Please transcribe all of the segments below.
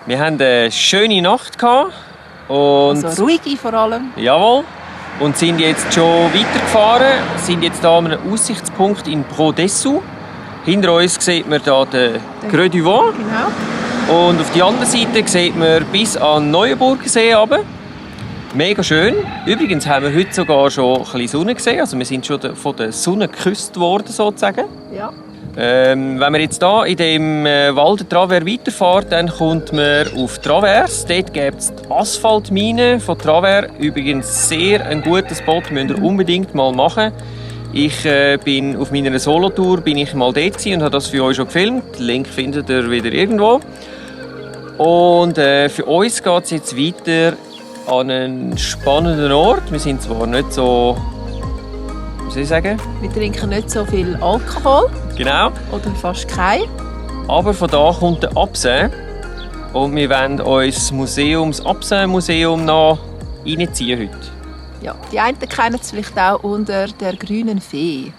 Wir hatten eine schöne Nacht gehabt und Also ruhige vor allem. jawohl. Und sind jetzt schon weitergefahren. Sind jetzt hier an einem Aussichtspunkt in Brodessou. Hinter uns sieht man hier den Creux du Vent. Genau. Und auf der anderen Seite sieht man bis an den Neuenburgersee runter. Mega schön. Übrigens haben wir heute sogar schon ein bisschen Sonne gesehen. Also wir sind schon von der Sonne geküsst worden, sozusagen. Ja. Wenn man jetzt hier in dem Val Travers weiterfährt, dann kommt man auf Travers. Dort gibt es die Asphaltmine von Travers. Übrigens sehr ein guter Spot, müsst ihr unbedingt mal machen. Ich bin auf meiner Solotour mal dort und habe das für euch schon gefilmt. Den Link findet ihr wieder irgendwo. Und für uns geht es jetzt weiter an einen spannenden Ort. Wir sind zwar nicht so, wie soll ich sagen? Wir trinken nicht so viel Alkohol. Genau. Oder fast kein. Aber von da kommt der Absee. Und wir wollen uns das Absee-Museum noch reinziehen heute. Ja, die einen kennen es vielleicht auch unter der grünen Fee.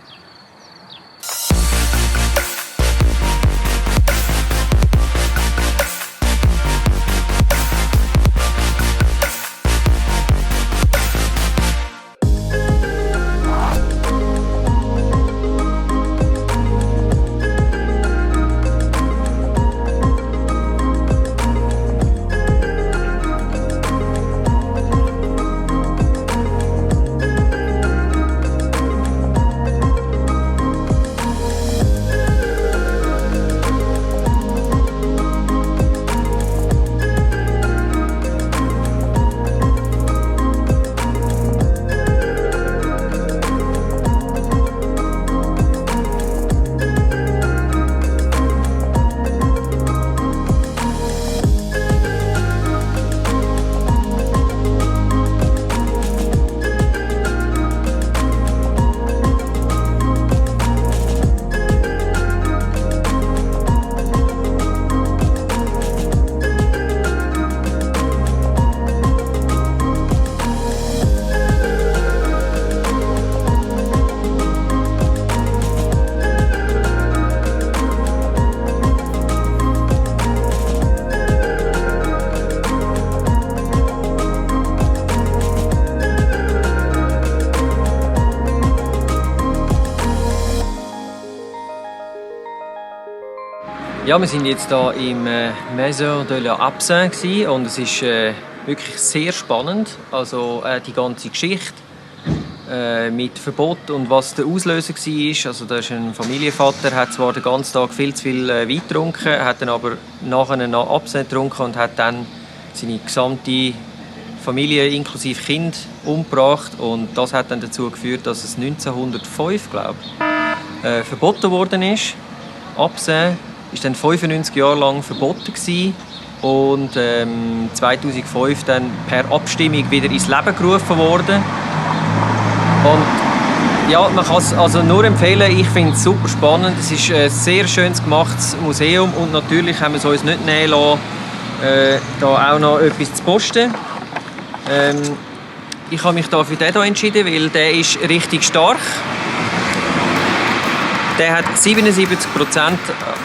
Ja, wir sind jetzt hier im Maison de la Absinthe und es ist wirklich sehr spannend. Also die ganze Geschichte mit Verbot und was der Auslöser war. Also da ist ein Familienvater, hat zwar den ganzen Tag viel zu viel Wein getrunken, hat dann aber nachher noch Absinthe getrunken und hat dann seine gesamte Familie inklusive Kind umgebracht. Und das hat dann dazu geführt, dass es 1905, glaube ich, verboten worden ist. Absinthe war dann 95 Jahre lang verboten gewesen und 2005 dann per Abstimmung wieder ins Leben gerufen worden. Und ja, man kann es also nur empfehlen. Ich finde es super spannend. Es ist ein sehr schönes gemachtes Museum und natürlich haben wir es uns nicht nehmen lassen, da auch noch etwas zu posten. Ich habe mich da für den hier entschieden, weil der ist richtig stark. Der hat 77%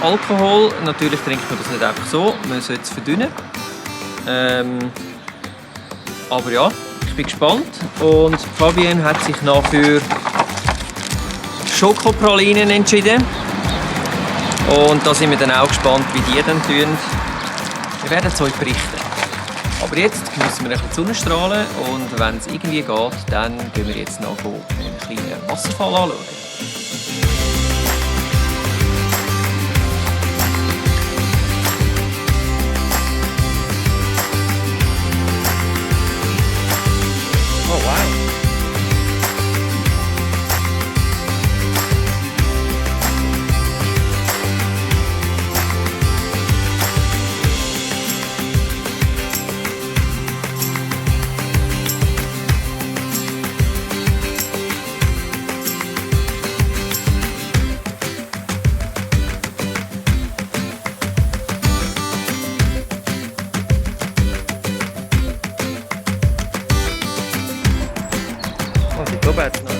Alkohol. Natürlich trinkt man das nicht einfach so, man sollte es verdünnen. Aber ja, ich bin gespannt. Und Fabienne hat sich noch für Schokopralinen entschieden. Und da sind wir dann auch gespannt, wie die dann tun. Wir werden es euch berichten. Aber jetzt genießen wir ein bisschen Sonnenstrahlen und wenn es irgendwie geht, dann gehen wir jetzt noch einen kleinen Wasserfall anschauen. Oh wow! Go back now.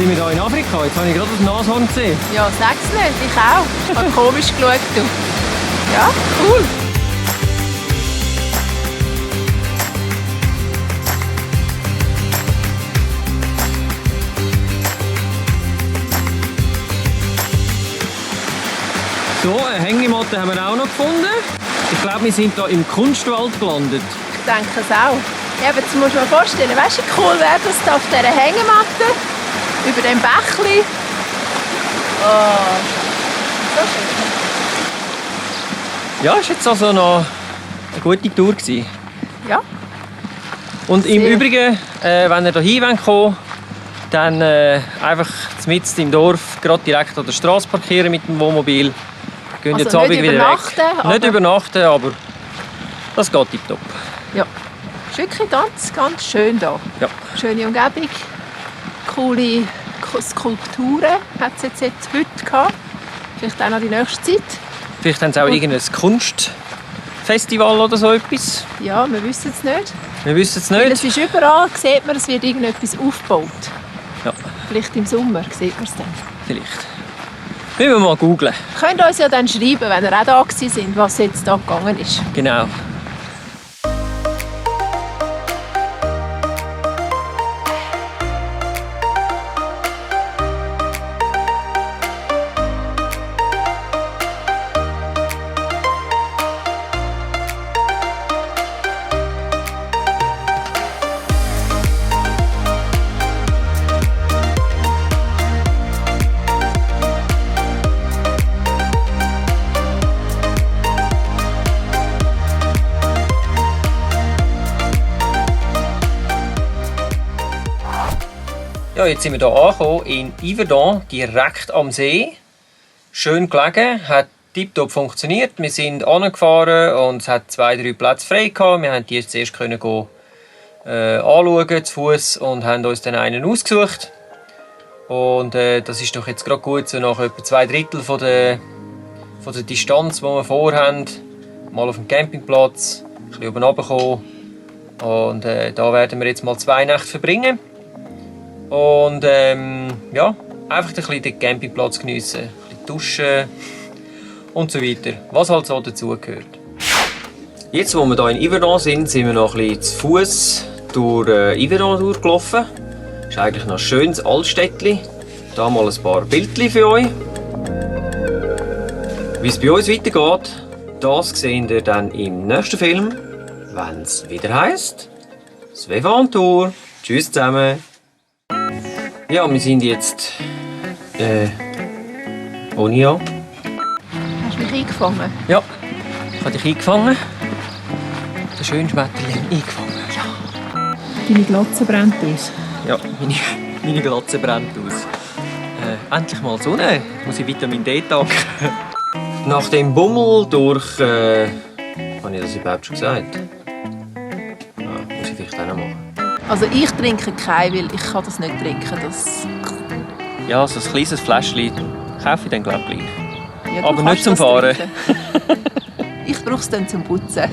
sind wir hier in Afrika. Jetzt habe ich gerade das Nashorn gesehen. Ja, sag's nicht, ich auch. Ich habe komisch geschaut. Du. Ja, cool. So, eine Hängematte haben wir auch noch gefunden. Ich glaube, wir sind hier im Kunstwald gelandet. Ich denke es auch. Ja, aber jetzt musst du dir mal vorstellen, weißt du, wie cool wäre das da auf dieser Hängematte, über dem Bächli. Oh, so schön. Ja, es war jetzt also noch eine gute Tour gewesen. Ja. Und im Sehr. Übrigen, wenn ihr hierhin kommt, dann einfach mitten im Dorf gerade direkt an der Straße parkieren mit dem Wohnmobil. Gehen Also jetzt Abend nicht wieder übernachten, weg. Nicht aber- übernachten, aber das geht tipptopp. Ja. Es ist wirklich ganz schön hier. Ja. Schöne Umgebung, coole Skulpturen hat es jetzt heute gehabt. Vielleicht auch noch die nächste Zeit. Vielleicht haben sie auch Und- irgendein Kunstfestival oder so etwas. Ja, wir wissen es nicht. Wir wissen es Weil nicht. es ist überall, sieht man, es wird irgendetwas aufgebaut. Ja, Vielleicht im Sommer sieht man es dann. vielleicht. Müssen wir mal googlen. Ihr könnt uns ja dann schreiben, wenn ihr auch da gewesen seid, was jetzt da gegangen ist. Genau. Ja, jetzt sind wir hier angekommen in Yverdon, direkt am See. Schön gelegen, hat tiptop funktioniert. Wir sind angefahren und es hat 2-3 Plätze frei gehabt. Wir konnten die zuerst anschauen, zu Fuß und haben uns dann einen ausgesucht. Und das ist doch jetzt gerade gut, so nach etwa 2/3 von der Distanz, die wir vorhaben. Mal auf dem Campingplatz, ein bisschen oben runterkommen. Und da werden wir jetzt mal 2 Nächte verbringen. Und ja, einfach ein bisschen den Campingplatz geniessen, ein bisschen duschen und so weiter, was halt so dazugehört. Jetzt, wo wir hier in Yverdon sind, sind wir noch ein bisschen zu Fuß durch Yverdon durchgelaufen. Das ist eigentlich noch ein schönes Altstädtchen. Hier mal ein paar Bildchen für euch. Wie es bei uns weitergeht, das seht ihr dann im nächsten Film, wenn es wieder heisst Svevantur. Tschüss zusammen. Ja, wir sind jetzt Onia. Hast du mich eingefangen? Ja, ich habe dich eingefangen. Der schöne Schmetterling eingefangen. Deine Glatze brennt aus. Ja, meine Glatze brennt aus. Endlich mal Sonne. Jetzt muss ich Vitamin D tanken. Nach dem Bummel durch... habe ich das überhaupt schon gesagt? Ja, muss ich vielleicht auch noch machen. Also ich trinke keinen, weil ich kann das nicht trinken. Das... Ja, so ein kleines Fläschchen kaufe ich dann glaube ich gleich. Ja, du Aber nicht kannst zum das Fahren. trinken. Ich brauche es dann zum Putzen.